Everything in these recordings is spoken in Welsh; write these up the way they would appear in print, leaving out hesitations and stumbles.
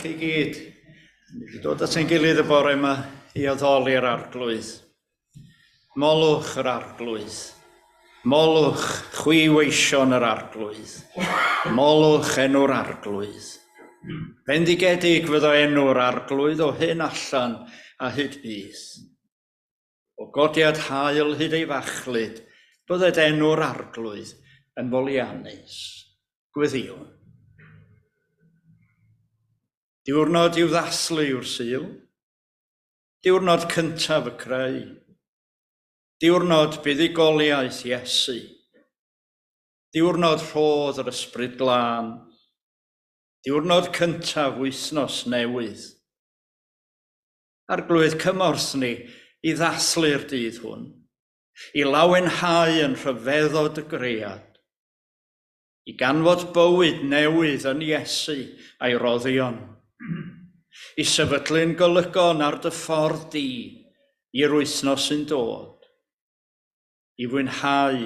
chi gyd. Ni wedi dod at ein gilydd y bore yma i addoli'r Arglwydd. Molwch yr Arglwydd. Molwch chwi weision yr Arglwydd. Molwch enw'r Arglwydd. Bendigedig fyddo enw'r Arglwydd o hyn allan a hyd byth. O godiad haul hyd ei fachlud, bydded enw'r Arglwydd yn foliannus. Gweddïwn. Diwrnod i'w ddathlu yw'r Sul. Diwrnod cyntaf y creu. Diwrnod buddugoliaeth Iesu. Diwrnod rhodd yr Ysbryd Glân. Diwrnod cyntaf wythnos newydd. Arglwydd, cymorth ni i ddathlu'r dydd hwn, i lawenhau yn rhyfeddod y gread, i ganfod bywyd newydd yn Iesu a'i roddion, i sefydlu'n golygon ar dy ffordd di i'r wythnos sy'n dod, i fwynhau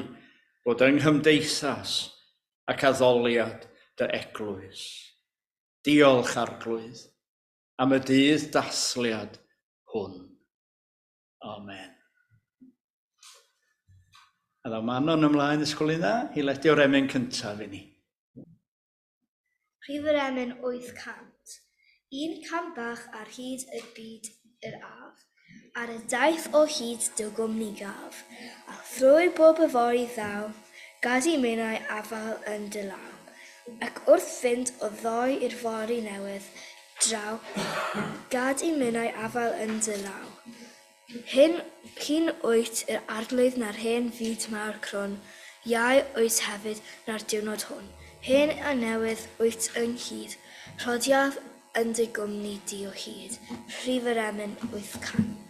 bod yng nghymdeithas ac addoliad dy eglwys. Diolch, Arglwydd, am y dydd dathliad hwn. Amen. A ddaw Manon ymlaen ysgol dda i ledio'r emyn cyntaf i ni. Rhif yr emyn 800. Un cam bach ar hyd y byd yr af, ar y daith o hyd dy gwmni gaf, a thrwy bob yfory ddaw, gad i minnau afael yn dy law. Ac wrth fynd o ddoe i'r fory newydd draw, gad i minnau afael yn dy law. Hyn, hyn wyt yr Arglwydd na'r hen fyd mawr crwn, iau wyt hefyd na'r diwrnod hwn. Hen a newydd wyt ynghyd, rhodiaf yn dy gwmni di o hyd. Rhif yr emyn 800.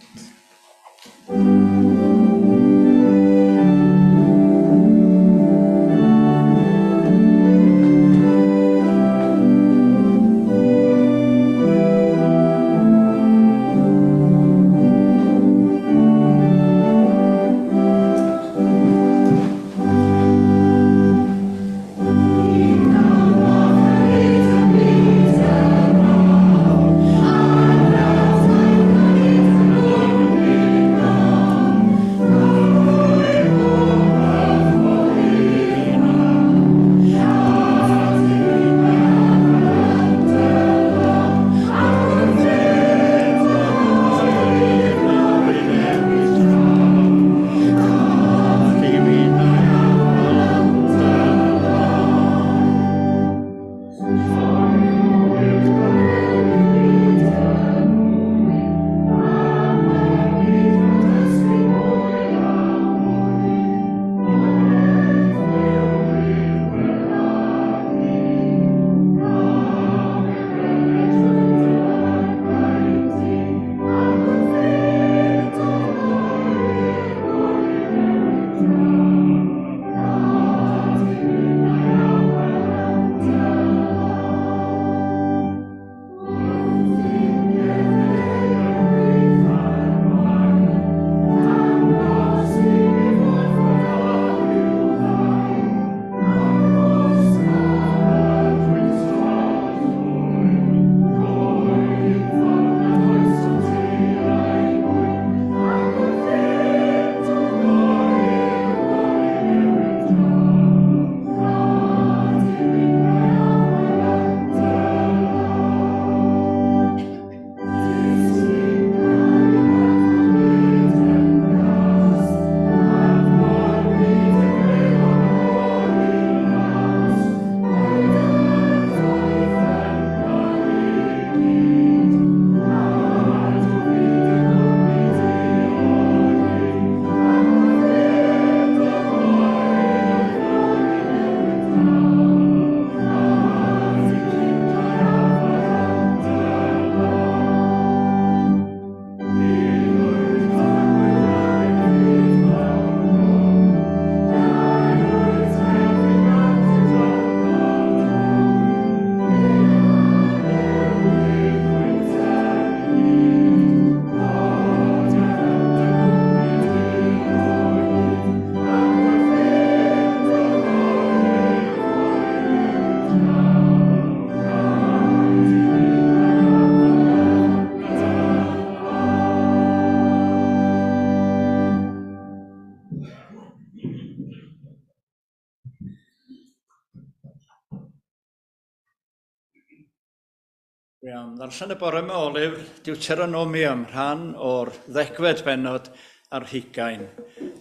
Dwi am ddarllen y bore yma o lyfr Deuteronomium, rhan o'r ddegfed bennod ar hugain,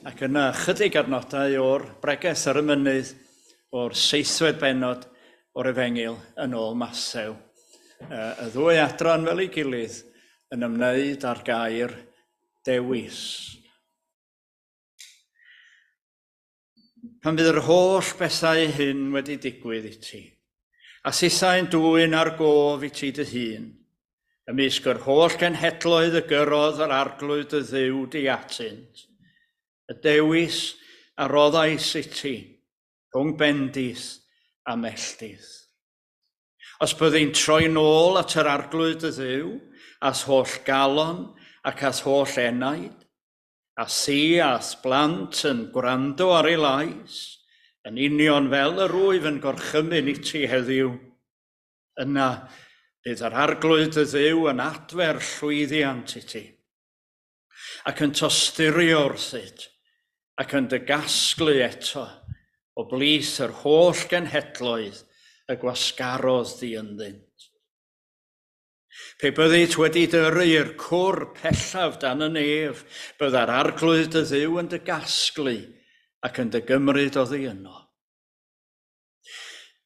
ac yna ychydig adnodau o'r bregeth ar y mynydd o'r seithfed bennod o'r Efengyl yn ôl Mathew. Y ddwy adran fel ei gilydd yn ymwneud â'r gair dewis. Pan fydd yr holl bethau hyn wedi digwydd i ti, a thithau'n dwyn ar gof i ti dy hun, ymysg yr holl genhedloedd y gyrrodd yr Arglwydd dy Dduw di atynt, y dewis a roddais i ti rhwng bendith a melltith. Os byddi'n troi nôl at yr Arglwydd dy Dduw, a'th holl galon ac a'th holl enaid, A thi a'th blant yn gwrando ar ei lais, yn union fel yr wyf yn gorchymyn i ti heddiw. Yna bydd yr Arglwydd dy Dduw yn adfer llwyddiant i ti, ac yn tosturio wrthyt, ac yn dy gasglu eto o blith yr holl genhedloedd y gwasgarodd di ynddynt. Pe byddit wedi dyrru i'r cwr pellaf dan y nef, bydda'r Arglwydd dy Dduw yn dy gasglu ac yn dy gymryd oddi yno.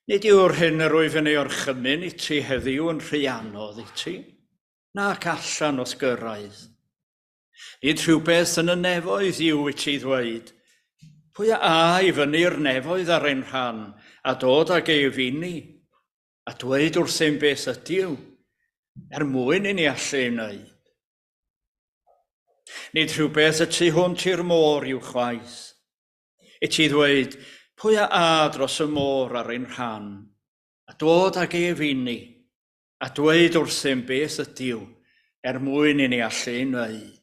Nid yw'r hyn yr wyf yn ei orchymyn i ti heddiw yn rhy anodd i ti, nac allan o'th gyrraedd. Nid rhywbeth yn y nefoedd yw i ti ddweud, Pwy a â i fyny'r nefoedd ar ein rhan a dod ag ef i ni? A dweud wrthym beth ydyw, er mwyn i ni allu ei wneud. Nid rhywbeth y tu hwnt i'r môr yw chwaith. I ti ddweud, pwy a a dros y môr ar ein rhan, a dod ag ef i ni, a dweud wrthym beth ydyw, er mwyn i ni allu ei wneud.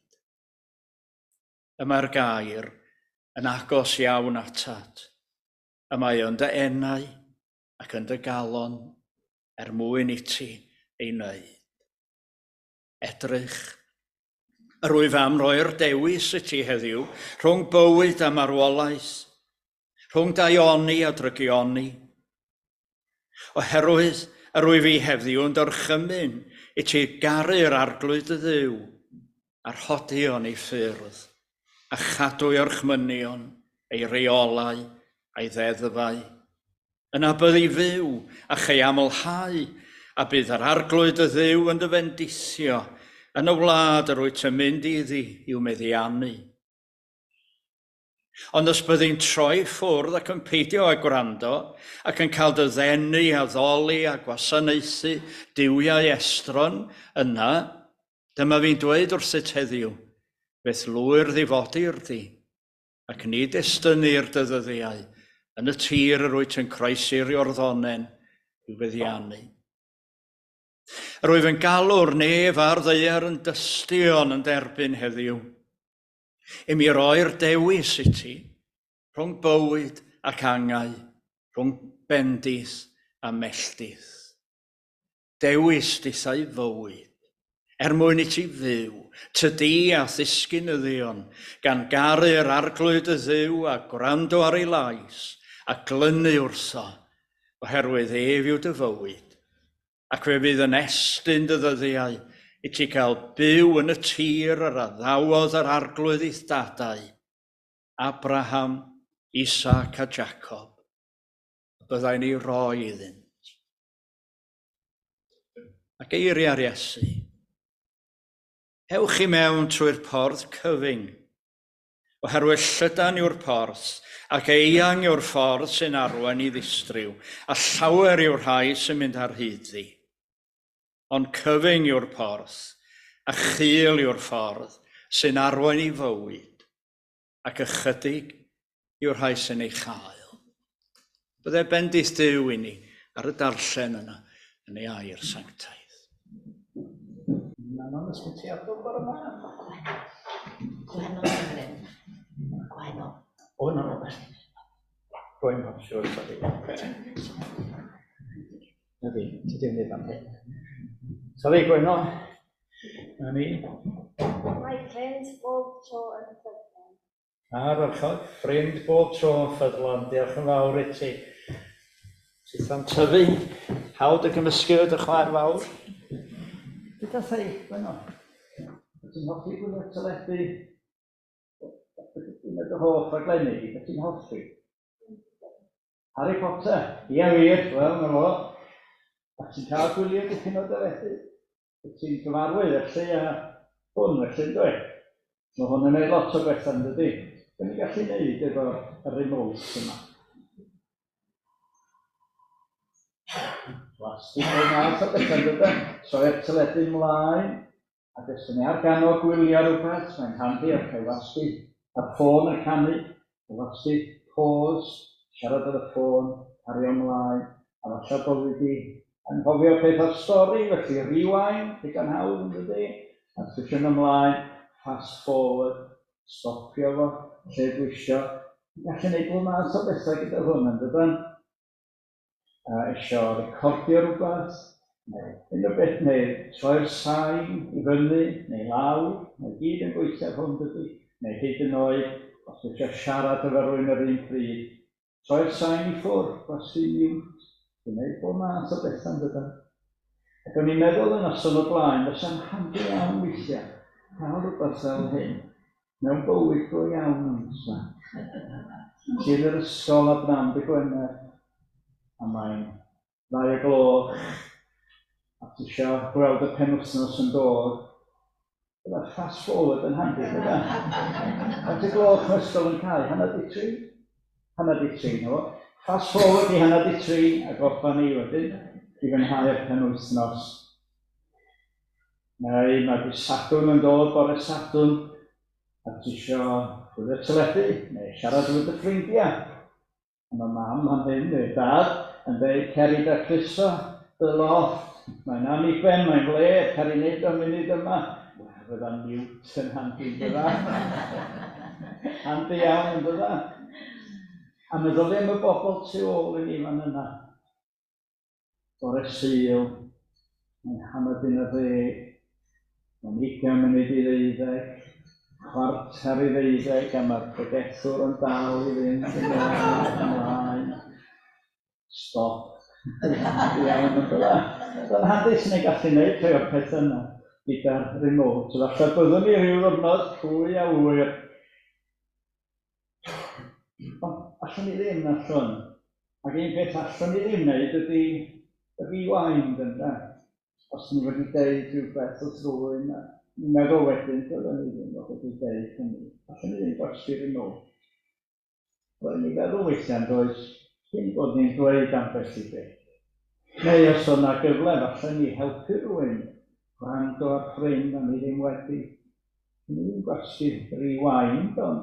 Y mae'r gair yn agos iawn atat. Y mae yn dy enau, ac yn dy galon er mwyn iti ei wneud. Edrych. Yr wyf am roi'r dewis i ti heddiw rhwng bywyd a marwolaeth, rhwng daioni a drygioni. Oherwydd yr wyf i heddiw yn dorchymyn i ti garu'r Arglwydd dy Dduw a rhodion ei ffyrdd, a chadw ei orchmynion, ei reolau, a'i ddeddfau. Yna byddi fyw, a chei amlhau, a bydd yr Arglwydd dy Dduw yn dy fendithio yn y wlad yr wyt yn mynd iddi i'w meddiannu. Ond os byddi'n troi ffwrdd ac yn peidio â gwrando, ac yn cael dy ddenu a ddoli a gwasanaethu duwiau estron, yna, dyma fi'n dweud wrthyt heddiw, fe'th lwyr ddifodi'r di, ac nid estynnir dy ddyddiau yn y tir yr wyt yn croesi'r Iorddonen i'w feddiannu. Yr wyf yn galw'r nef a'r ddaear yn dystion yn derbyn heddiw. I mi roi'r dewis i ti rhwng bywyd ac angau, rhwng bendith a melltith. Dewis dithau fywyd, er mwyn i ti fyw, tydi a ddisgynyddion, gan garu'r Arglwydd dy Dduw a gwrando ar ei lais, a glynu wrtho, oherwydd ef yw dy fywyd. Ac fe fydd yn estyn dy ddyddiau i ti gael byw yn y tir yr addawodd yr Arglwydd i'th dadau, Abraham, Isaac a Jacob, y byddai'n ei roi iddynt. A geiriau'r Iesu. Ewch i mewn trwy'r porth cyfyng, Oherwydd llydan yw'r porth, ac eang yw'r ffordd sy'n arwain i ddistryw, a llawer yw'r rhai sy'n mynd ar hyd-ddi. Ond cyfyng yw'r porth, a chul yw'r ffordd sy'n arwain i fywyd, ac ychydig yw'r rhai sy'n ei chael. Bydde bendith Duw i ni ar y darllen yna yn ei air sanctaidd. Manon, ysgol ti ar bore yma? Gwenno sy'n fan hyn. Gwenno. O, no, no. Rwy'n hwn, siwr, sori. Na fi, ti ddim yn fan hyn. Sori, Gwenno. Na ni. Mae ffrind bob tro yn ffyddlon. Ardderchog, ffrind bob tro yn ffyddlon, diolch yn fawr i ti. Titha'n tyfu, hawdd y gymysgu dy chwaer fawr. Gyda thei, Gwenno. Wyt ti'n hoffi gwylio teledu? Un o dy hoff raglenni di, beth ti'n hoffi? Harry Potter. Ia wir, wel, na fo. A ti'n cael gwylio dipyn o deledu? Wyt ti'n gyfarwydd felly â hwn felly, ynddo? Mae hwn yn gwneud lot o bethau, yn dydy? Be ni'n gallu gwneud efo'r remote yma? Plastig o'r math o bethau, yn dydy? Troi'r teledu ymlaen, ac os ni ar ganol gwylio rhywbeth, mae'n handi ar cael wasgu a'r ffôn yn canu, wasgu pause, siarad ar y ffôn, cario ymlaen, a falle bod wedi anghofio peth o'r stori, felly rewind, digon hawdd yn dydy, a switcho ymlaen, fast forward, stopio fo, lle dwi isio. Ti'n gallu gwneud bob math o bethau gyda hwn yn dydyn? Isio recordio rhywbeth, neu unrhyw beth, neu troi'r sain i fyny neu lawr, mae gyd yn gweithio ar hwn dydy, neu hyd yn oed os dwi eisiau siarad efo rhywun yr un pryd, troi'r sain i ffwrdd, gwasgu mute, gwneud bob math o bethau yn dydyn. Ac o'n i'n meddwl y noson o blaen, fysa'n handi iawn weithiau cael rhywbeth fel hyn mewn bywyd go iawn yn fysa. Ti yn yr ysgol a bnawn dy Gwener, a mae'n 2 o gloch, a ti isio gweld y penwythnos yn dod, bydda fast forward yn handi, bydda. Faint o gloch mae ysgol yn cau? 2:30? 2:30, na fo. Fast forward i 2:30, a goffa ni wedyn i fwynhau'r penwythnos. Neu mae dy Sadwrn yn dod bore Sadwrn, a ti isio gwylio teledu, neu siarad efo dy ffrindiau. A mae mam fan hyn, neu dad, yn dweud, cer i dacluso dy lofft, mae'n anniben, mae'n flêr, cer i wneud o munud yma. Wel, fydda mute yn handi, bydda. Handi iawn, yn bydda. A meddylia am y bobl tu ôl i ni fan yna. Bore Sul, mae'n 11:30, mae'n 11:40, 11:45, a mae'r pregethwr yn dal i fynd ymlaen, ymlaen. Stop. Iawn, yn bydda. Byddai'n handi sy'n ei gallu gwneud rhai o'r pethau yna gyda'r remote. Falle byddwn ni rhyw ddwrnod, pwy a ŵyr. Ond allwn ni ddim, allwn. Ac un peth allwn ni ddim wneud ydy rewind, ynde? Os ni wedi deud rhywbeth wrth rywun, a ni'n meddwl wedyn, dylen ni ddim fod wedi deud hynny. Allwn ni ddim gwasgu'r remote. Wel, ni'n feddwl weithiau, yn does, cyn bod ni'n dweud ambell i beth. Neu os o'na gyfle, falle ni helpu rhywun, gwrando ar ffrind a ni ddim wedi. Ni ddim gwasgu rewind, ond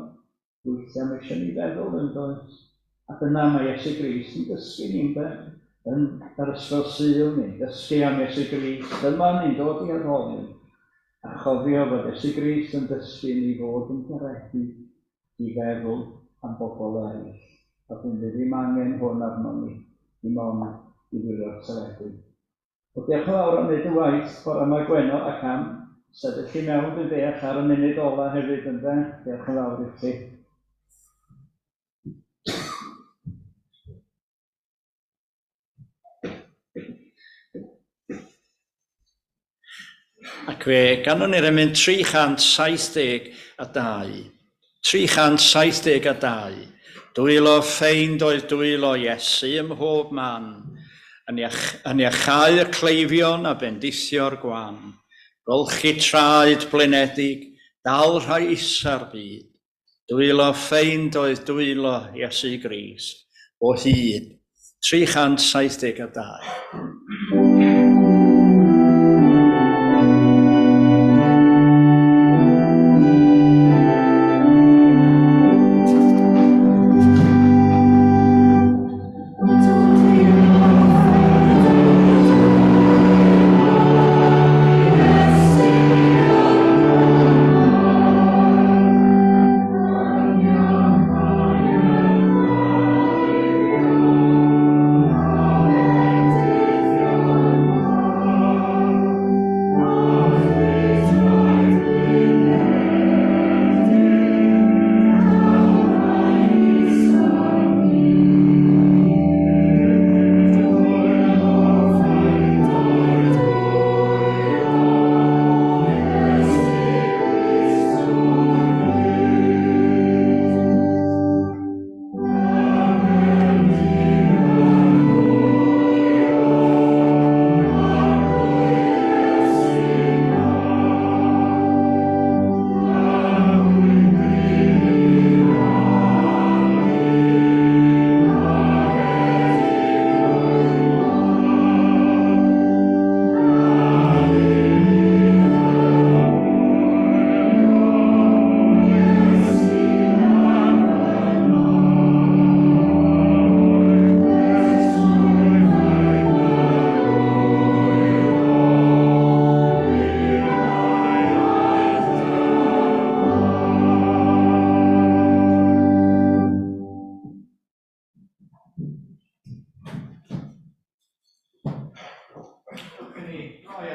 weithiau mae eisiau ni feddwl yn does. A dyna mae Iesu Grist yn dysgu ni, ynde? Yn yr ysgol Sul, ni'n dysgu am Iesu Grist. Dyma ni'n dod i addoli. A chofio fod Iesu Grist yn dysgu ni fod yn garedig i feddwl am bobl eraill. A dyn ni ddim angen hwn arnon ni, dim ond i wylio'r teledu. Wel, diolch yn fawr am wneud y waith bore yma Gwenno ac am sefyll i mewn dwi'n deall ar y munud ola hefyd ynde. Diolch yn fawr i ti. Ac fe ganwn ni'r emyn 372. 372. Dwylo ffeind oedd dwylo Iesu ym mhob man, yn, iach, yn iachau y cleifion a bendithio'r gwan, golchi traed blinedig, dal rhai isa'r byd. Dwylo ffeind oedd dwylo Iesu Grist, o hyd. 372.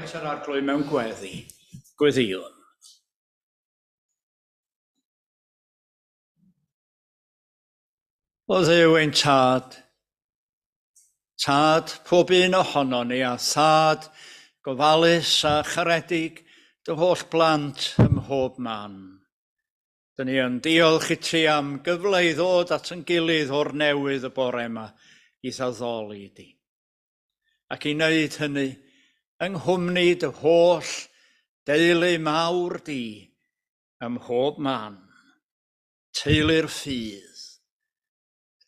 at yr Arglwydd mewn gweddi. Gweddïwn. O Dduw ein Tad, Tad pob un ohonon ni a Thad gofalus a charedig dy holl blant ym mhob man. Dyn ni yn diolch i ti am gyfle i ddod at yn gilydd o'r newydd y bore yma i addoli di. Ac i wneud hynny yng nghwmni dy holl deulu mawr di ym mhob man. Teulu'r ffydd.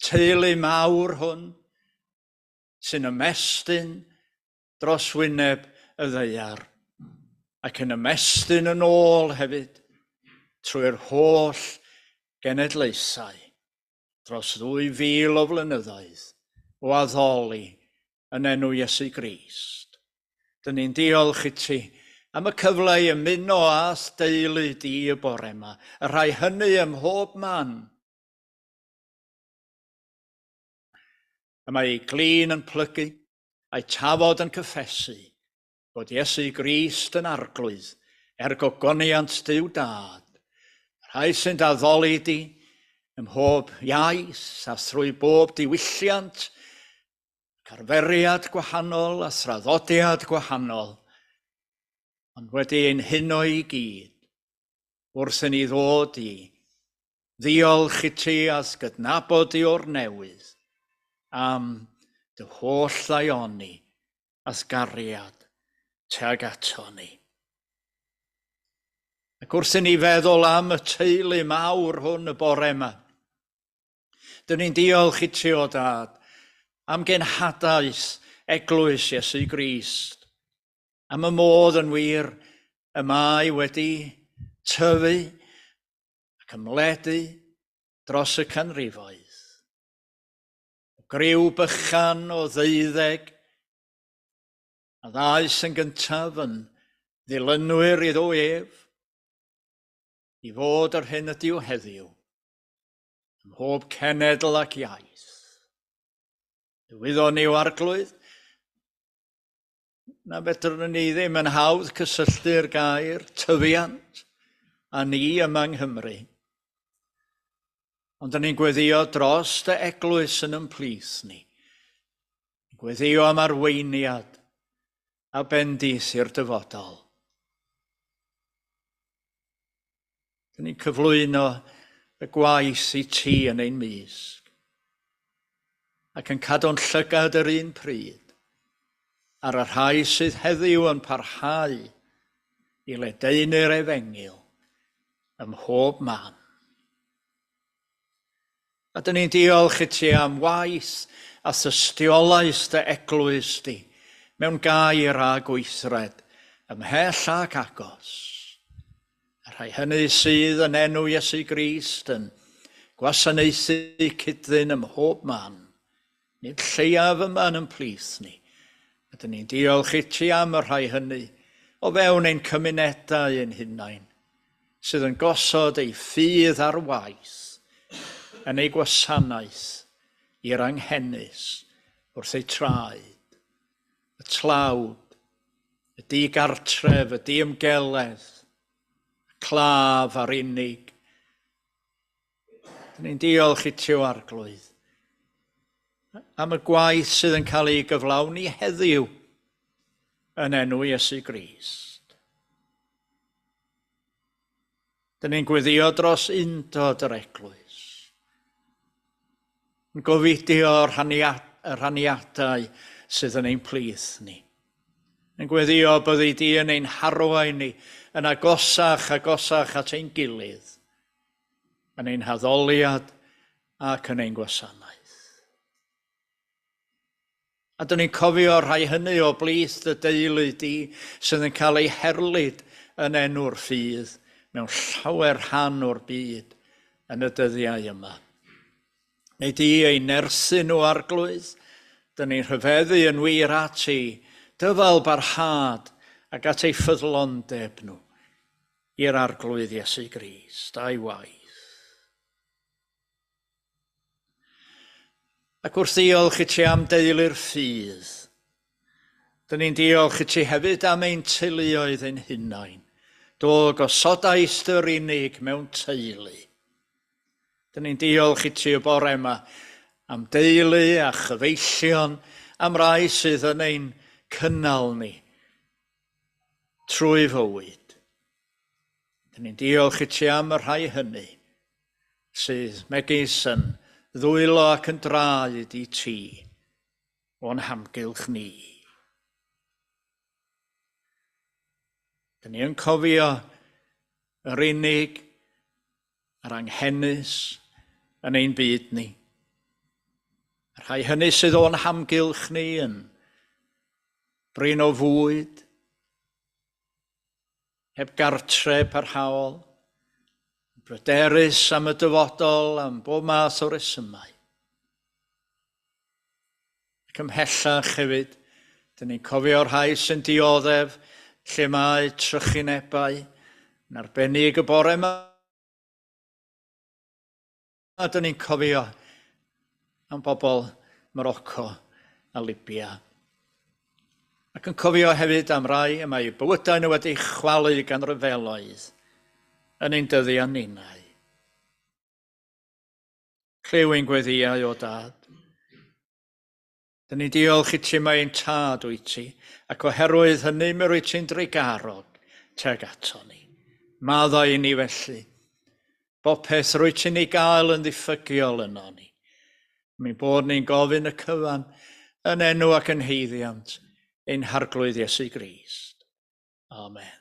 Teulu mawr hwn sy'n ymestyn dros wyneb y ddaear ac yn ymestyn yn ôl hefyd trwy'r holl genedlaethau dros 2,000 o flynyddoedd o addoli yn enw Iesu Grist. Dyn ni'n diolch i ti am y cyfle i ymuno â'th deulu di y bore yma, y rhai hynny ym mhob man. Y mae ei glin yn plygu, a'i tafod yn cyffesu, bod Iesu Grist yn Arglwydd, er gogoniant Duw Dad. Y rhai sy'n d'addoli di, ym mhob iaith a thrwy bob diwylliant, ac arferiad gwahanol a thraddodiad gwahanol, ond wedi ein huno i gyd, wrth i ni ddod i ddiolch i ti a'th gydnabod di o'r newydd am dy holl ddaioni a'th gariad tuag ato ni. Ac wrth i ni feddwl am y teulu mawr hwn y bore yma, dyn ni'n diolch i ti o Dad am genhadaeth eglwys Iesu Grist, am y modd yn wir y mae wedi tyfu ac ymledu dros y canrifoedd. O griw bychan o ddeuddeg a ddaeth yn gyntaf yn ddilynwyr iddo ef, i fod yr hyn ydyw heddiw, ym mhob cenedl ac iaith. Wyddon ni o Arglwydd na fedrwn ni ddim yn hawdd cysylltu'r gair tyfiant â ni yma yng Nghymru. Ond dyn ni'n gweddio dros dy eglwys yn ymplith ni. Gweddio am arweiniad a bendith i'r dyfodol. Dyn ni'n cyflwyno y gwaith i ti yn ein mysg, ac yn cadw'n llygad yr un pryd ar y rhai sydd heddiw yn parhau i ledaenu'r efengyl ym mhob man. A dyn ni'n diolch i ti am waith a thystiolaeth dy eglwys di mewn gair a gweithred, ymhell ac agos. Y rhai hynny sydd yn enw Iesu Grist yn gwasanaethu cyd-ddyn ym mhob man, nid lleiaf yma yn ein plith ni. A dyn ni'n diolch i ti am y rhai hynny o fewn ein cymunedau ein hunain, sydd yn gosod ei ffydd ar waith yn ei gwasanaeth i'r anghenus wrth eu traed, y tlawd, y digartref, y diymgeledd, y claf a'r unig. Dyn ni'n diolch i ti o Arglwydd am y gwaith sydd yn cael ei gyflawni heddiw yn enw Iesu Grist. Dyn ni'n gweddio dros undod yr eglwys. Yn gofidio y rhaniadau sydd yn ein plith ni. Yn gweddio byddi di yn ein harwain ni yn agosach agosach at ein gilydd, yn ein haddoliad ac yn ein gwasanaeth. A dyn ni'n cofio rhai hynny o blith dy deulu di sydd yn cael eu herlid yn enw'r ffydd mewn llawer rhan o'r byd yn y dyddiau yma. Neu di ei nerthu nhw, Arglwydd, dyn ni'n rhyfeddu yn wir at ei dyfal barhad ac at ei ffyddlondeb nhw i'r Arglwydd Iesu Grist a'i waith. Ac wrth ddiolch i ti am deulu'r ffydd, Dyn ni'n diolch i ti hefyd am ein teuluoedd ein hunain. Do gosodaist yr unig mewn teulu. Dyn ni'n diolch i ti y bore yma am deulu a chyfeillion, am rai sydd yn ein cynnal ni trwy fywyd. Dyn ni'n diolch i ti am y rhai hynny sydd megis yn ddwylo ac yn draed i ti o'n hamgylch ni. Dyn ni yn cofio yr unig a'r anghenus yn ein byd ni. Y rhai hynny sydd o'n hamgylch ni yn brin o fwyd, heb gartre parhaol, bryderus am y dyfodol, am bob math o resymau. Ac ymhellach hefyd, dyn ni'n cofio'r rhai sy'n dioddef lle mae trychinebau, yn arbennig y bore yma, dyn ni'n cofio am bobl Morocco a Libya. Ac yn cofio hefyd am rai y mae bywydau nhw wedi chwalu gan ryfeloedd yn ein dyddiau ninnau. Clyw ein gweddïau, o Dad. Dyn ni'n diolch i ti mai ein tad wyt ti, ac oherwydd hynny mi rwyt ti'n drugarog tuag ato ni. Maddau i ni felly. Bopeth rwyt ti'n ei gael yn ddiffygiol yno ni. Mi bod ni'n gofyn y cyfan yn enw ac yn haeddiant ein Harglwydd Iesu Grist. Amen.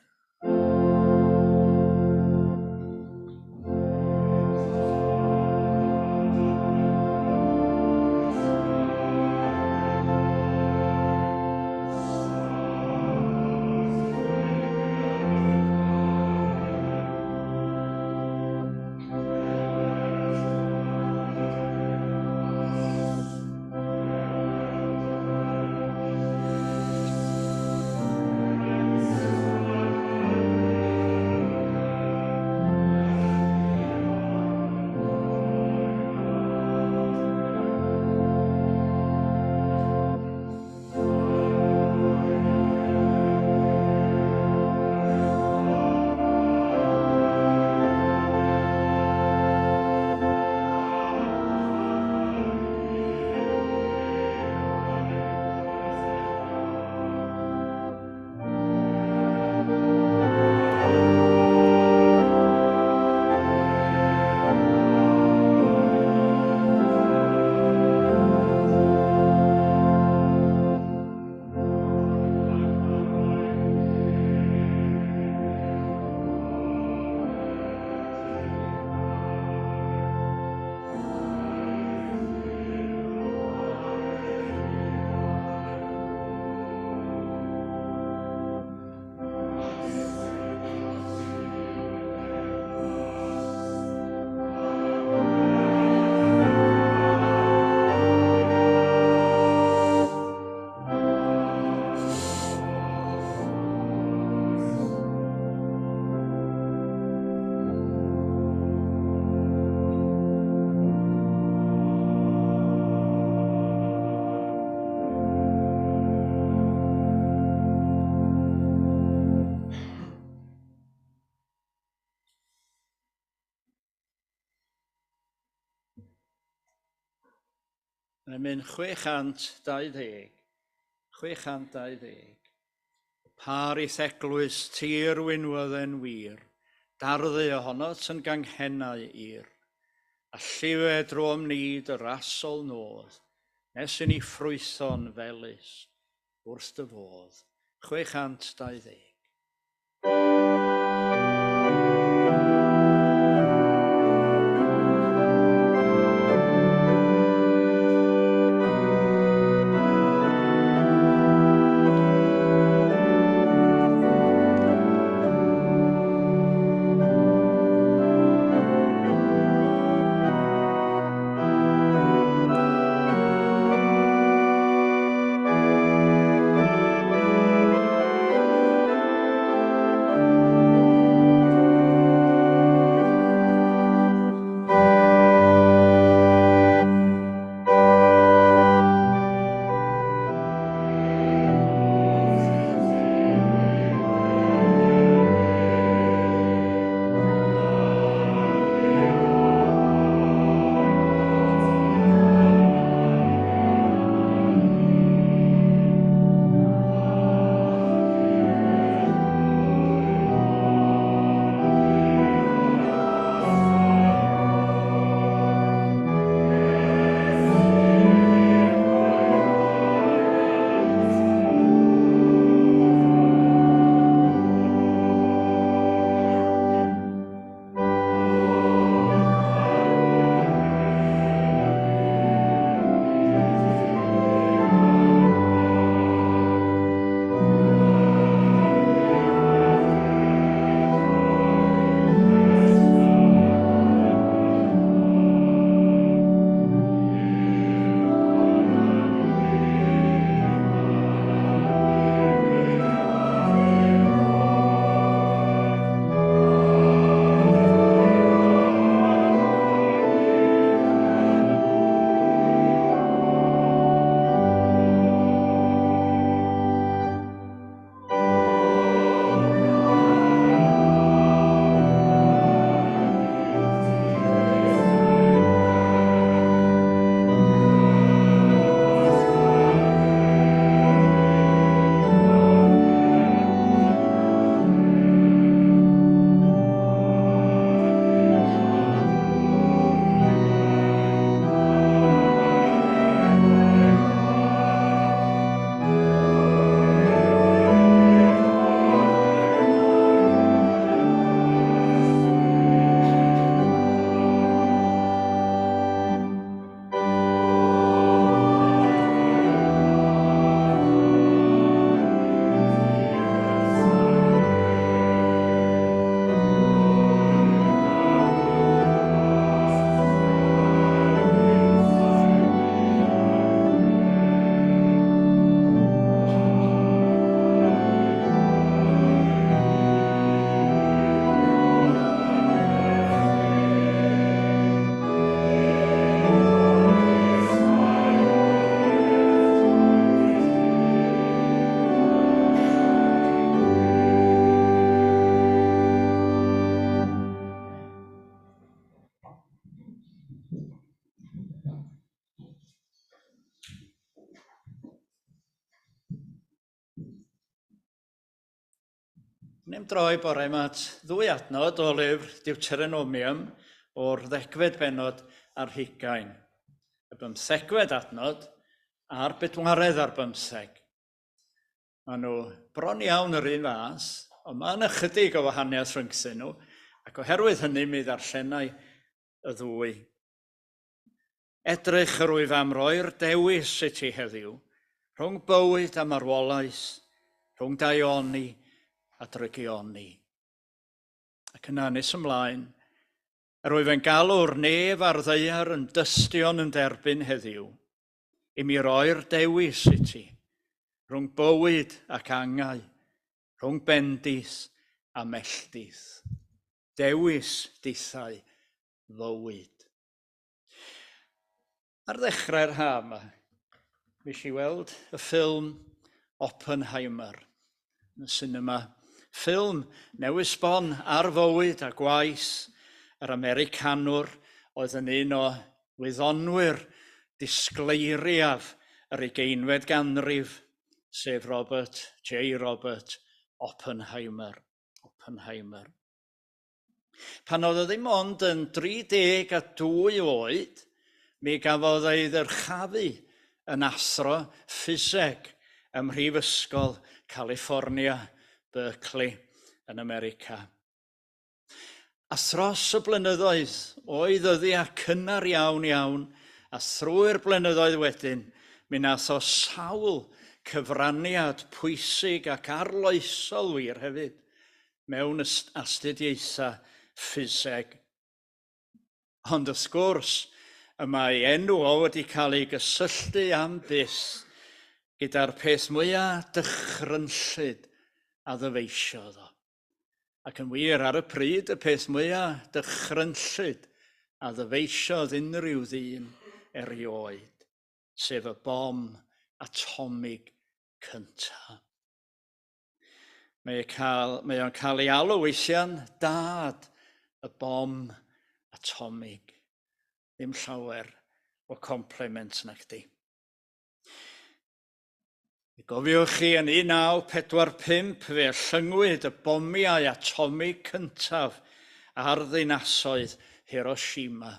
Mae'n mynd 620. 620. Paris eglwys tir winwydden wir, darddu ohonot yn ganghennau ir, a llife drwom nid yr asol nodd, nes i ni ffrwytho'n felys wrth dy fodd. 620. Wnaem droi bore yma at ddwy adnod o lyfr Deuteronomium o'r ddegfed bennod ar hugain. Y bymthegfed adnod a'r bedwaredd ar bymtheg. Maen nhw bron iawn yr un fath, ond mae yna chydig o wahaniaeth rhyngthyn nhw, ac oherwydd hynny mi ddarllenai y ddwy. Edrych yr wyf am roi'r dewis i ti heddiw, rhwng bywyd a marwolaeth, rhwng daioni a drygioni. Ac yna, nes ymlaen, yr wyf yn galw'r nef a'r ddaear yn dystion yn derbyn heddiw, i mi roi'r dewis i ti, rhwng bywyd ac angau, rhwng bendith a melltith. Dewis dithau fywyd. Ar ddechrau'r haf yma, mis i weld y ffilm Oppenheimer yn y sinema. Ffilm newydd sbon ar fywyd a gwaith yr Americanwr oedd yn un o wyddonwyr disgleiriaf yr ugeinfed ganrif, sef Robert J. Robert Oppenheimer. Oppenheimer. Pan oedd o ddim ond yn 32 oed, mi gafodd ei ddyrchafu yn athro ffiseg ym Mhrifysgol California, Berkeley, yn America. A thros y blynyddoedd, o'i ddyddiau cynnar iawn iawn, a thrwy'r blynyddoedd wedyn, mi nath o sawl cyfraniad pwysig ac arloesol wir hefyd mewn astudiaethau ffiseg. Ond wrth gwrs, y mae enw o wedi cael ei gysylltu am byth gyda'r peth mwyaf dychrynllyd a ddyfeisiodd o. Ac yn wir, ar y pryd, y peth mwyaf dychrynllyd a ddyfeisiodd unrhyw ddyn erioed, sef y bom atomig cyntaf. Mae, e cael, mae o'n cael ei alw weithiau'n dad y bom atomig. Ddim llawer o compliment na chdi. Mi gofiwch chi yn 1945 fe llyngwyd y bomiau atomig cyntaf ar ddinasoedd Hiroshima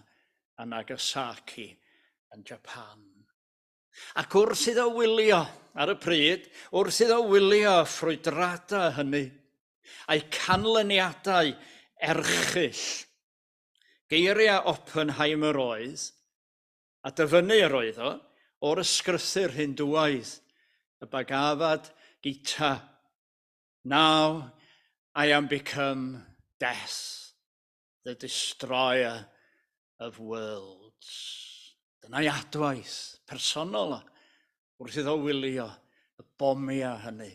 a Nagasaki yn Japan. Ac wrth iddo wylio, ar y pryd, wrth iddo wylio y ffrwydradau hynny, a'u canlyniadau erchyll, geiriau Oppenheimer oedd, a dyfynnu yr oedd o, o'r ysgrythur Hindŵaidd, y Bhagavad Gita, Now I am become death, the destroyer of worlds. Dyna'i adwaith personol o, wrth iddo wylio y bomiau hynny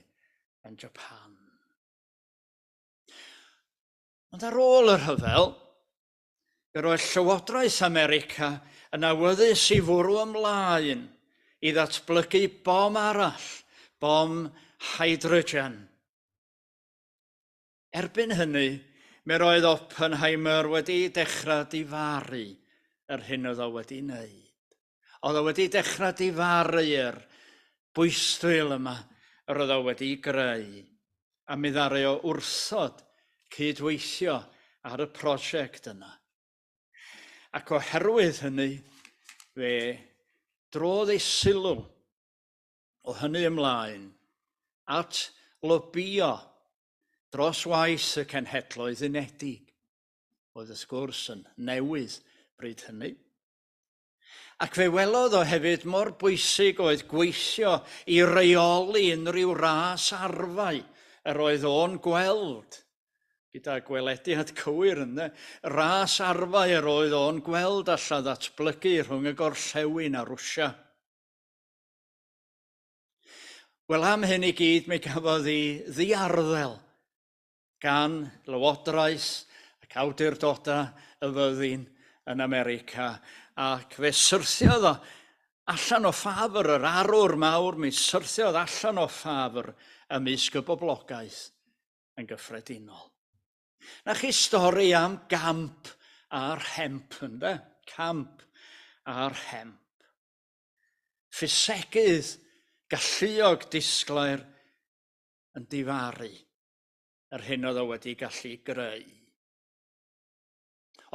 yn Japan. Ond ar ôl y rhyfel, fe roedd Llywodraeth America yn awyddus i fwrw ymlaen i ddatblygu bom arall, bom hydrogen. Erbyn hynny, mi roedd Oppenheimer wedi dechrau difaru yr hyn oedd o wedi wneud. Oedd o wedi dechrau difaru'r bwystfil yma yr oedd o wedi greu, a mi ddaru o wrthod cydweithio ar y prosiect yna. Ac oherwydd hynny, fe drodd ei sylw o hynny ymlaen at lobïo dros waith y Cenhedloedd Unedig, oedd wrth gwrs yn newydd bryd hynny. Ac fe welodd o hefyd mor bwysig oedd gweithio i reoli unrhyw ras arfau yr oedd o'n gweld, gyda gwelediad cywir ynde, ras arfau yr oedd o'n gweld alla ddatblygu rhwng y gorllewin a Rwsia. Wel, am hyn i gyd, mi gafodd ei ddiarddel gan lywodraeth ac awdurdodau y fyddin yn America, ac fe syrthiodd o allan o ffafr yr arwr mawr, mi syrthiodd allan o ffafr ymysg y boblogaeth yn gyffredinol. Na chi stori am gamp a'r hemp, ynde? Camp a'r hemp. Ffisegydd galluog disglair yn difaru. yr hyn oedd o wedi gallu greu.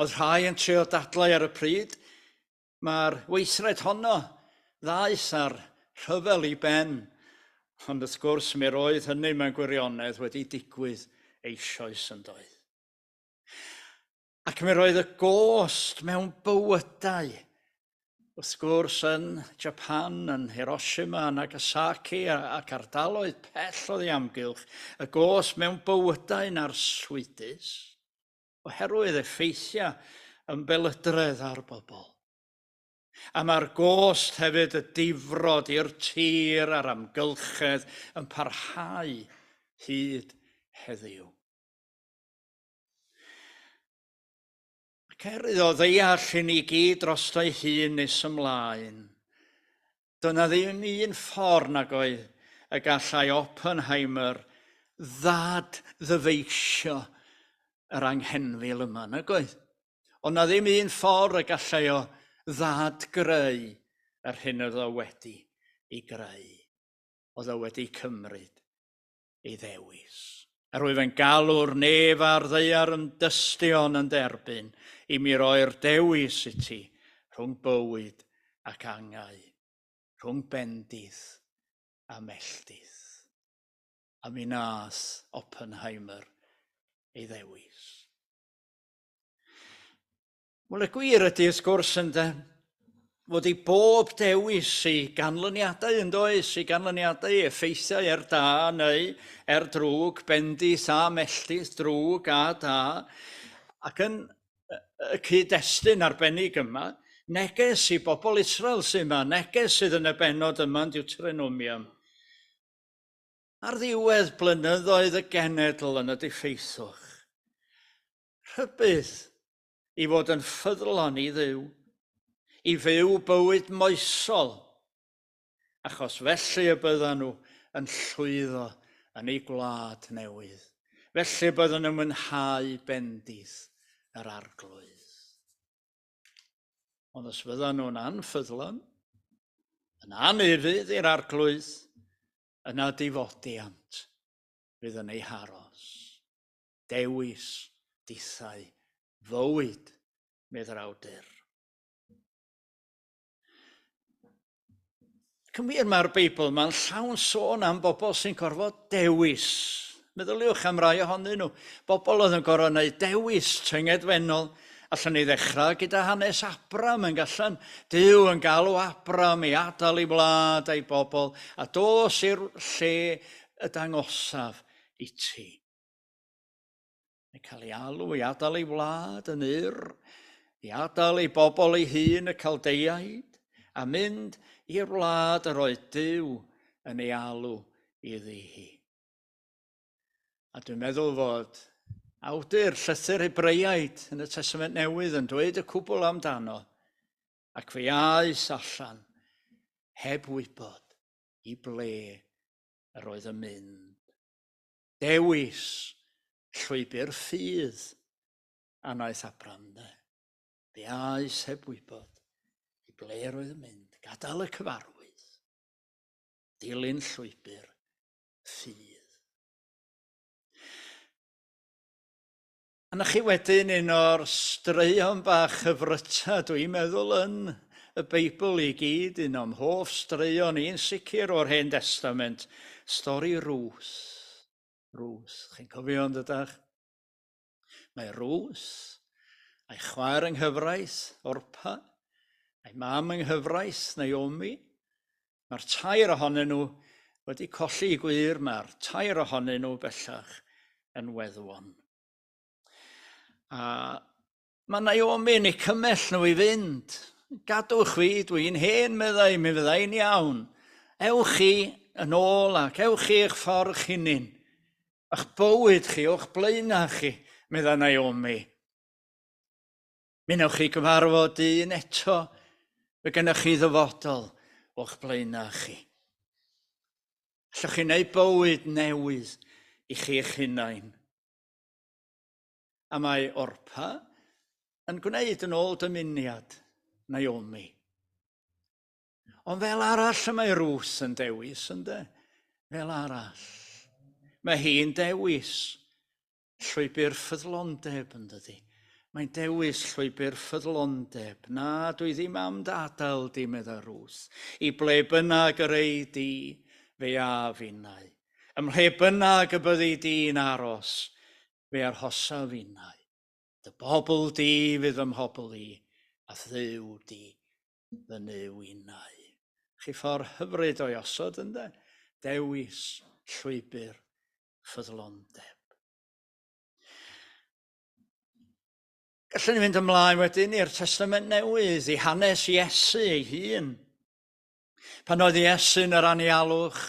Oedd rhai yn trio dadlau ar y pryd, mae'r weithred honno ddaeth ar rhyfel i ben, ond wrth gwrs mi roedd hynny mewn gwirionedd wedi digwydd eisoes yn doedd. Ac mi roedd y gost mewn bywydau, wrth gwrs yn Japan, yn Hiroshima, Nagasaki ac ardaloedd pell oddi amgylch, y gost mewn bywydau'n arswydus, oherwydd effeithiau ymbelydredd ar bobl. A mae'r gost hefyd y difrod i'r tir a'r amgylchedd yn parhau hyd heddiw. Ac er iddo ddeall i ni gyd drosto'i hun nes ymlaen, doedd 'na ddim un ffordd nag oedd y gallai Oppenheimer ddad-ddyfeisio yr anghenfil yma, nag oedd? Ond 'na ddim un ffordd y gallai o ddad-greu yr hyn oedd o wedi ei greu. Oedd o wedi cymryd ei ddewis. Yr wyf yn galw'r nef a'r ddaear yn dystion yn derbyn i mi roi'r dewis i ti rhwng bywyd ac angau, rhwng bendith a melltith. A mi nath Oppenheimer ei ddewis. Wel, y gwir ydy, wrth gwrs, ynde, fod i bob dewis i ganlyniadau yn does, i ganlyniadau, i effeithiau er da neu er drwg, bendith a melltith, drwg a da. Ac yn y cyd-destun arbennig yma, neges i bobl Israel sydd yma, neges sydd yn y bennod yma yn Deuteronomium. Ar ddiwedd blynyddoedd y genedl yn y diffeithwch, rhybudd i fod yn ffyddlon i Dduw, i fyw bywyd moesol, achos felly y byddan nhw yn llwyddo yn eu gwlad newydd. Felly byddan nhw'n mwynhau bendith yr Arglwydd. Ond os fyddan nhw'n anffyddlon, yn anufudd i'r Arglwydd, yna difodiant fydd yn eu haros. Dewis dithau fywyd, medd yr awdur. Ac yn wir, mae'r Beibl ma'n llawn sôn am bobl sy'n gorfod dewis. Meddyliwch am rai ohonyn nhw. Bobl oedd yn gorfod gwneud dewis tyngedfennol. Allan ni ddechrau gyda hanes Abram yn gallan. Duw yn galw Abram i adael ei wlad a'i bobl a dos i'r lle y dangosaf i ti. Mae'n cael ei alw i adael ei wlad yn Ur, i adael ei bobl ei hun y Caldeiaid, a mynd i'r wlad yr oedd Duw yn ei alw iddi hi. A dwi'n meddwl fod awdur llythyr Hebreiaid yn y Testament Newydd yn dweud y cwbl amdano, ac fe aeth allan heb wybod i ble yr oedd yn mynd. Dewis llwybr ffydd a wnaeth Abram, de. Fe aeth heb wybod i ble roedd yn mynd, gadael y cyfarwydd, dilyn llwybr ffydd. A na chi wedyn un o'r straeon bach hyfryta, dwi'n meddwl, yn y Beibl i gyd, un o'm hoff straeon i'n sicr o'r Hen Destament, stori Ruth. Ruth, chi'n cofio yn dydach? Mae Ruth, a'i chwaer yng nghyfraith, Orpa, a'i mam yng nghyfraith, Naomi. Mae'r tair ohonyn nhw wedi colli i gwir, mae'r tair ohonyn nhw bellach yn weddwon. A mae Naomi yn eu cymell nhw i fynd. Gadwch fi, dwi'n hen, meddai, mi fyddai'n iawn. Ewch chi yn ôl ac ewch chi eich ffordd chi'nin. A'ch bywyd chi o'ch blaenau chi, meddai Naomi. Mi wnewch chi gyfarfod dyn eto, fe gennych chi ddyfodol o'ch blaenau chi. Allwch chi wneud bywyd newydd i chi'ch hunain. A mae Orpa yn gwneud yn ôl dymuniad Naomi. Ond fel arall y mae Ruth yn dewis, ynde? Fel arall. Mae hi'n dewis. llwybr ffyddlondeb yn dydy. Mae'n dewis llwybr ffyddlondeb. Na, dwi ddim am dy adael di, meddai Ruth. I ble bynnag yr ei di, fe af innau. Ym mhle bynnag y byddi di'n aros, fe arhosaf innau. Dy bobl di fydd fy mhobl i, a Dduw di fy Nuw innau. Chi ffordd hyfryd o'i osod, ynde? Dewis llwybr ffyddlondeb. Gallwn ni fynd ymlaen wedyn i'r Testament Newydd, i hanes Iesu ei hun. Pan oedd Iesu yn yr anialwch,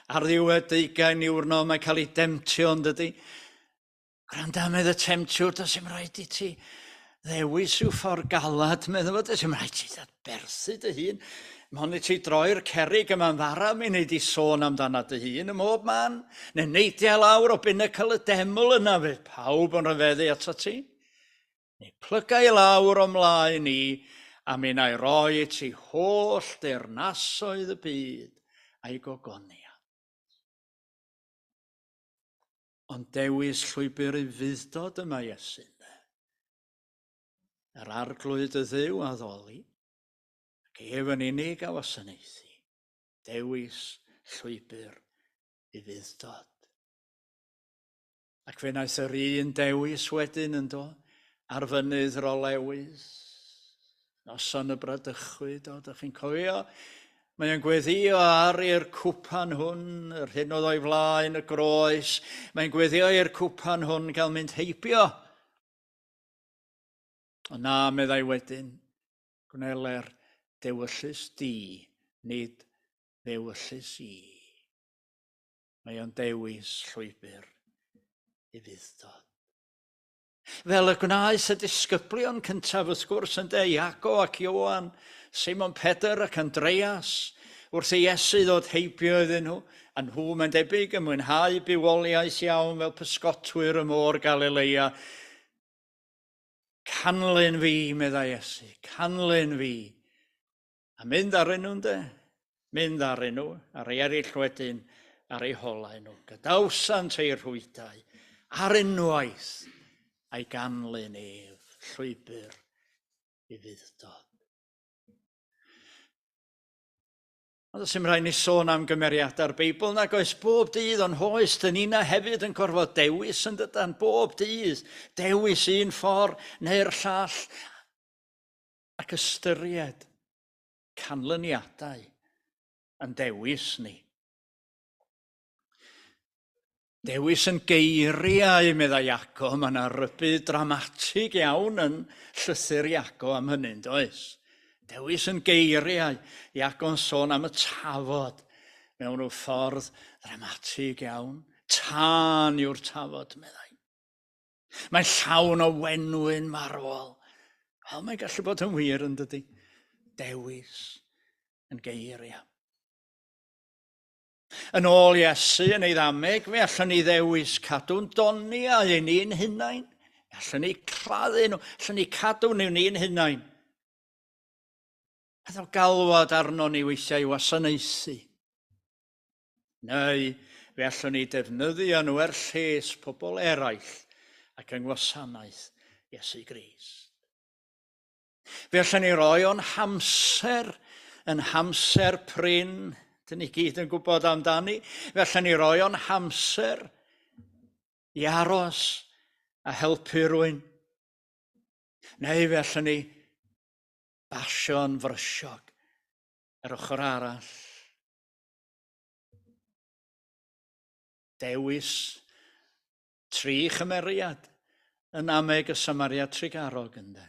ar ddiwedd deugain niwrnod, mae'n cael ei demtio yn dydy. Gwranda, medd y temtiwr, does dim rhaid i ti ddewis rhyw ffordd galad, meddwl fo, does dim rhaid ti ddadberthu dy hun. Mond i ti droi'r cerrig yma'n fara, mi wnei di sôn amdana dy hun ym mhob man. Neu neidia lawr o binacl y deml yna, fydd pawb yn rhyfeddu ato ti. Neu plyga i lawr o mlaen i, a mi wna i roi i ti holl deyrnasoedd y byd a'i gogoniant. Ond dewis llwybr ufudd-dod yma Iesu, ynde? Yr arglwydd y Dduw a ddoli, ac ef yn unig a wasanaethu. Dewis llwybr ufudd-dod. Ac fe wnaeth yr un dewis wedyn yn do, ar fynydd yr Olewydd. Noson y bradychwyd, o, dych chi'n cofio? Mae o'n gweddio ar i'r cwpan hwn, yr hyn oedd o'i flaen, y groes. Mae'n gweddio i'r cwpan hwn gael mynd heibio. Ond na, meddai wedyn, gwneler dewyllys di, nid ddewyllys i. Mae o'n dewis llwybr ufudd-dod. Fel y gwnaeth y disgyblion cyntaf wrth gwrs ynde, Iago ac Ioan, Seimon Pedr ac Andreas, wrth i Iesu ddod heibio iddyn nhw, a nhw, mae'n debyg, yn mwynhau bywoliaeth iawn fel pysgotwyr y môr Galilea. Canlyn fi, meddai Iesu, canlyn fi. A mynd arnyn nhw, ynde? Mynd arnyn nhw, a'r rhai eraill wedyn ar eu holau nhw. Gadawsant eu rhwydau ar unwaith a'i ganlyn ef llwybr ufudd-dod. Ond does dim rhaid ni sôn am gymeriadau'r Beibl, nag oes bob dydd o'n hoes, dyn ni'na hefyd yn gorfod dewis yn dydan, bob dydd, dewis un ffordd neu'r llall, ac ystyried canlyniadau yn dewis ni. Dewis yn geiriau, meddai Iaco, mae yna rybudd dramatig iawn yn llythyr Iaco am hynny, yn does? Dewis yn geiriau, Iaco'n sôn am y tafod mewn rhyw ffordd ddramatig iawn. Tân yw'r tafod, meddai. Mae'n llawn o wenwyn marwol. Wel, mae'n gallu bod yn wir yn dydy. Dewis yn geiriau. Yn ôl Iesu yn ei ddameg, fe allwn ni ddewis cadw'n doniau ein ni'n hunain. Fe allwn ni claddu nhw, allwn ni cadw nhw ni'n hunain. Peth o galwad arno ni weithiau i wasanaethu. Neu fe allwn ni defnyddio nhw er lles pobl eraill ac yng ngwasanaeth Iesu Grist. Fe allwn ni roi o'n hamser yn hamser prin, dyn ni gyd yn gwybod amdani, fe allwn ni roi o'n hamser i aros a helpu rhywun. Neu fe allwn ni basio'n frysiog yr ochr arall. Dewis tri chymeriad yn ameg y Samariad Trugarog, ynde?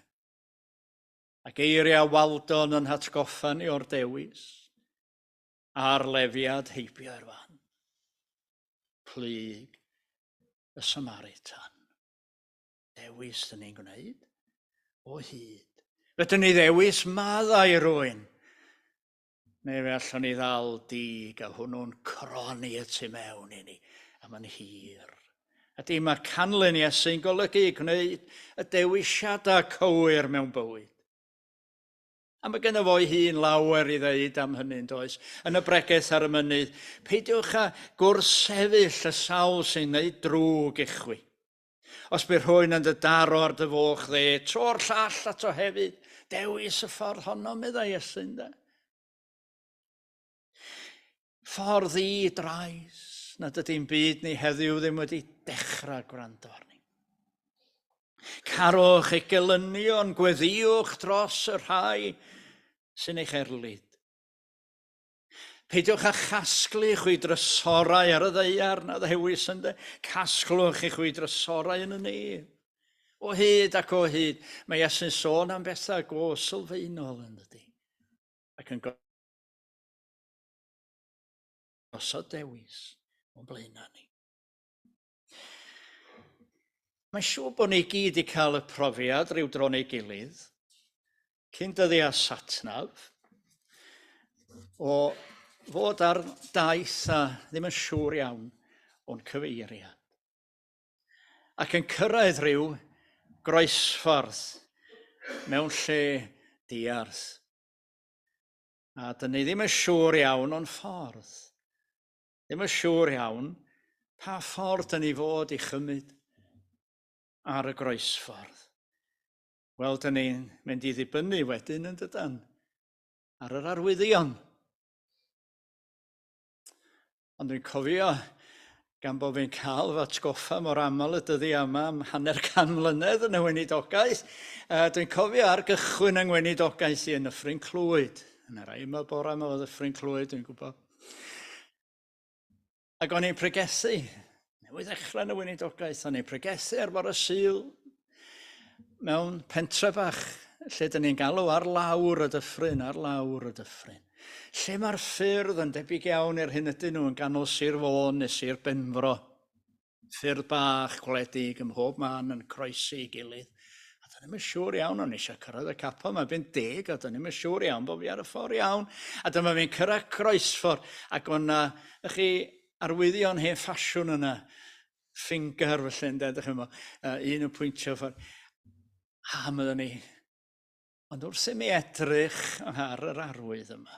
A geiriau Waldon yn hatgoffa ni o'r dewis a'r lefiad heibio i'r fan. Plyg y Samaritan. Dewis dyn ni'n gwneud o hyd. Fedrwn ni ddewis maddau rwy'n Neu fe allwn ni ddal dig a hwnnw'n cronni y tu mewn i ni am yn hir. A di mae canlyn Iesu'n golygu gwneud y dewisiadau cywir mewn bywyd. A mae gynno fo'i hun lawer i ddeud am hynny, yn does? Yn y bregeth ar y mynydd, peidiwch â gwrthsefyll y sawl sy'n gwneud drwg i chwi. Os bydd rhywun yn dy daro ar dy foch dde, tro'r llall ato hefyd. Dewis y ffordd honno, meddai Iesu, ynde? Ffordd i drais nad ydy'n byd ni heddiw ddim wedi dechrau gwrando arni. Carwch eich gelynion, gweddïwch dros y rhai sy'n eich erlid. Peidiwch â chasglu chwi drysorau ar y ddaear na ddewis ynde. Casglwch i chwi drysorau yn y nef. O hyd ac o hyd, mae Iesu'n sôn am bethau go sylfaenol yn dydy. Ac yn gosod dewis o'n blaenau ni. Mae'n siŵr bod ni gyd wedi cael y profiad rhyw dro neu gilydd, cyn dyddiau satnaf, o fod ar daith a ddim yn siŵr iawn o'n cyfeiriad. Ac yn cyrraedd rhyw groesffordd mewn lle diarth. A dyn ni ddim yn siŵr iawn o'n ffordd. Ddim yn siŵr iawn pa ffordd dyn ni fod i chymryd ar y groesffordd. Wel, dyn ni'n mynd i ddibynnu wedyn yn dydan ar yr arwyddion. Ond dwi'n cofio, gan bod fi'n cael fy atgoffa mor aml y dyddiau yma am hanner can mlynedd yn y weinidogaeth, dwi'n cofio ar gychwyn yng ngweinidogaeth i yn Nyffryn Clwyd. Yna rai yma bore yma o Ddyffryn Clwyd, dwi'n gwybod. Ac o'n i'n pregethu, newydd ddechrau yn y weinidogaeth, o'n i'n pregethu ar bore Sul mewn pentre bach lle dyn ni'n galw ar lawr y dyffryn, ar lawr y dyffryn. Lle mae'r ffyrdd yn debyg iawn i'r hyn ydyn nhw yn ganol Sir Fôn neu Sir Benfro. Ffyrdd bach gwledig ym mhob man yn croesi ei gilydd. A do'n i'm yn siŵr iawn, o'n eisiau cyrraedd y capel, mae'n byn deg, a do'n i'm yn siŵr iawn bod fi ar y ffordd iawn. A dyma fi'n cyrraedd croesffordd, ac o'n na, chi, arwyddion hen ffasiwn yna, ffinger felly, ynde, ydych chi'n meddwl, un yn pwyntio ffordd. A myddwn ni, Ond wrth i mi edrych ar yr arwydd yma,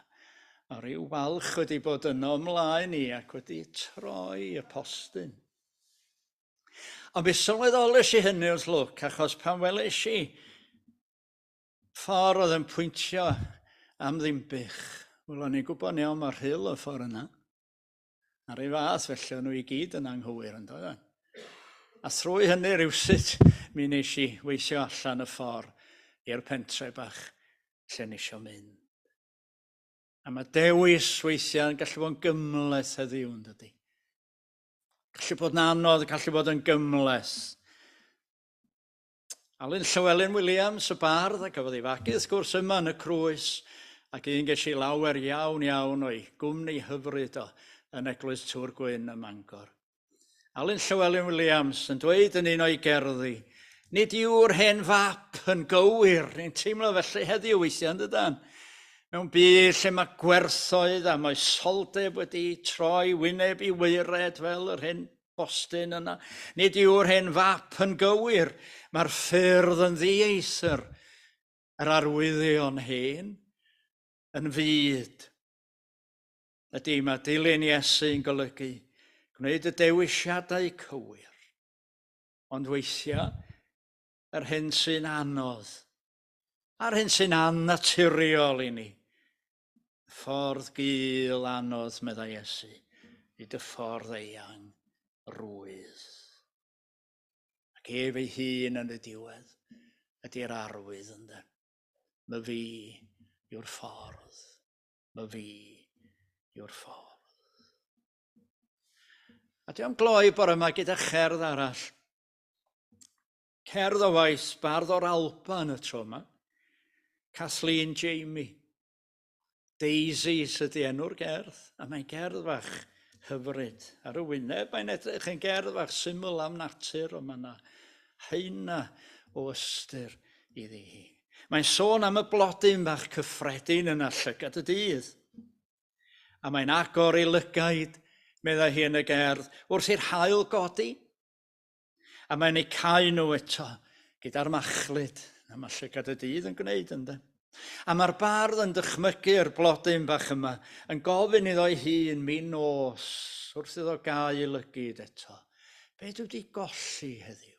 a rhyw walch wedi bod yno ymlaen i ac wedi troi y postyn. Ond mi sylweddolais i hynny wrth lwc, achos pan weles i ffordd oedd yn pwyntio am Ddinbych, wel o'n i'n gwybod yn iawn mae'r rhyl y ffordd yna. A'r un fath, felly, o'n nhw i gyd yn anghywir, yn doedden. A thrwy hynny rhywsut, mi wnes i weithio allan y ffordd i'r pentre bach lle nes i mynd. A mae dewis weithiau yn gallu bod yn gymhleth heddiw, yn dydy. Gallu bod yn anodd, gallu bod yn gymhleth. Alun Llywelyn Williams, y bardd, a gafodd ei fagu wrth gwrs yma yn y Crwys, ac un ges i lawer iawn iawn o'i gwmni hyfryd o yn Eglwys Tŵr Gwyn ym Mangor. Alun Llywelyn Williams yn dweud yn un o'i gerddi, nid yw'r hen fap yn gywir, ni'n teimlo felly heddiw weithiau, yn dydan? Mewn byd lle mae gwerthoedd a moesoldeb wedi troi wyneb i waered fel yr hen bostyn yna. Nid yw'r hen fap yn gywir, mae'r ffyrdd yn ddieithr, yr arwyddion hen yn fyd. Ydy, mae dilyn Iesu yn golygu gwneud y dewisiadau cywir. Ond weithiau, yr hyn sy'n anodd, a'r hyn sy'n annaturiol i ni, Ffordd gul anodd, meddai Iesu, nid y ffordd eang rwydd. Ac ef ei hun yn y diwedd ydy'r arwydd ynde. My fi yw'r ffordd. My fi yw'r ffordd. A dwi am gloi bore yma gyda cherdd arall. Cerdd o waith bardd o'r Alban y tro yma, Kathleen Jamie. Daisies ydy enw'r gerdd, a mae'n gerdd fach hyfryd. Ar y wyneb mae'n edrych yn gerdd fach syml am natur, ond mae yna haena o ystyr iddi hi. Mae'n sôn am y blodyn bach cyffredin yna llygad y dydd. A mae'n agor ei lygaid, meddai hi yn y gerdd, wrth i'r haul godi. A mae'n eu cau nhw eto gyda'r machlud, na mae llygad y dydd yn gwneud ynde. A mae'r bardd yn dychmygu'r blodyn bach yma, yn gofyn iddo'i hun min nos wrth iddo gau ei lygid eto. Be dwi wedi golli heddiw?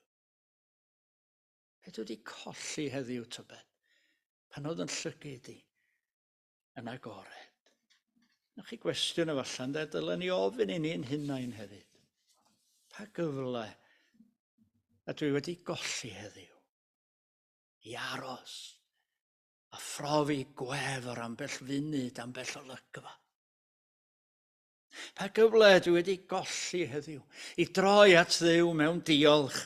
Be dwi wedi colli heddiw tybed? Pan oedd yn llygyd i yn agored. Nwch chi gwestiwn efallai, ynde? Dylen ni ofyn i ni'n hunain hefyd. Pa gyfle a dwi wedi golli heddiw i aros a phrofi gwefr ambell funud, ambell olygfa? Pa gyfle dwi wedi golli heddiw i droi at Dduw mewn diolch?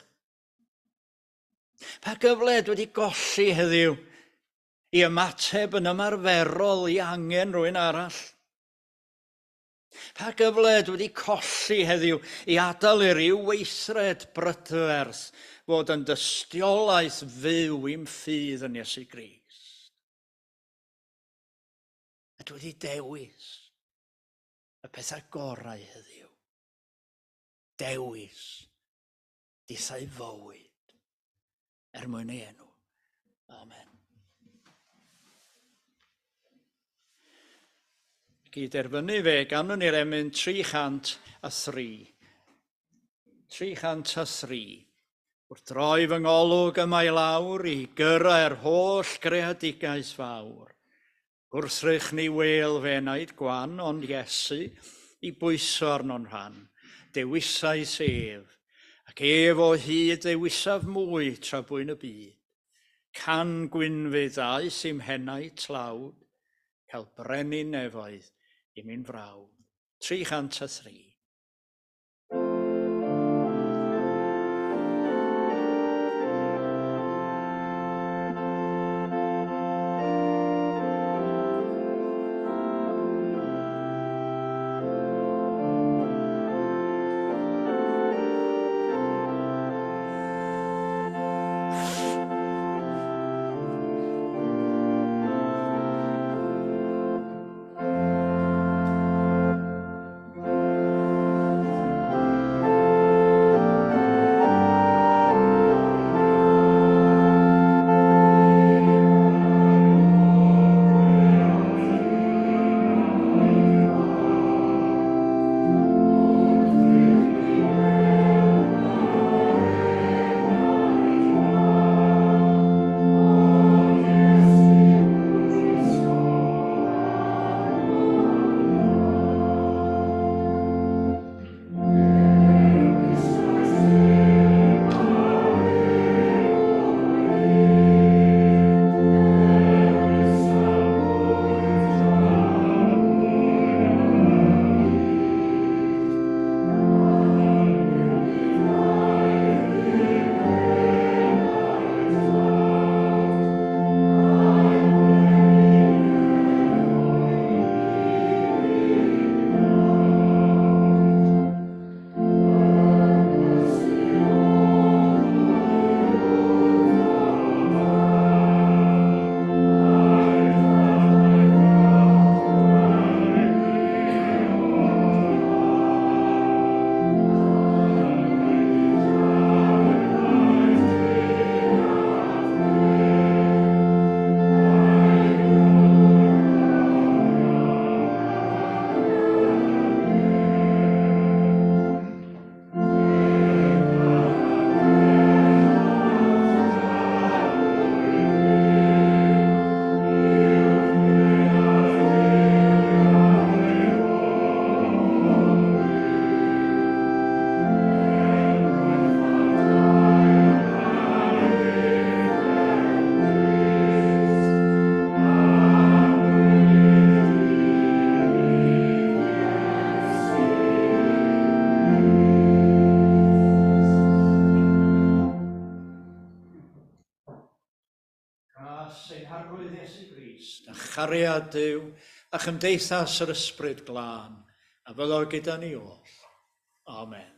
Pa gyfle dwi wedi golli heddiw i ymateb yn ymarferol i angen rhywun arall? Pa gyfle dwi wedi colli heddiw i adael i ryw weithred brydferth fod yn dystiolaeth fyw i'm ffydd yn Iesu Grist? A dwi wedi dewis y pethau gorau heddiw. Dewis dithau fywyd er mwyn ei enw. Amen. Gyd erfynu fe ganwn ni'r emyn 303. 303. Wrth droi fy ngolwg yma i lawr i gyrraedd holl greadigaeth fawr. Gwrthrych ni wêl fy enaid gwan, ond Iesu, i bwyso arno'n rhan. Dewisais ef, ac ef o hyd ddewisaf mwy tra bwy'n y byd. Can gwynfyd ddaeth i'm henau tlawd, cael brenin nefoedd i mi'n frawd. 303. Chariad Duw a chymdeithas yr Ysbryd Glân, a fyddo gyda ni oll. Amen.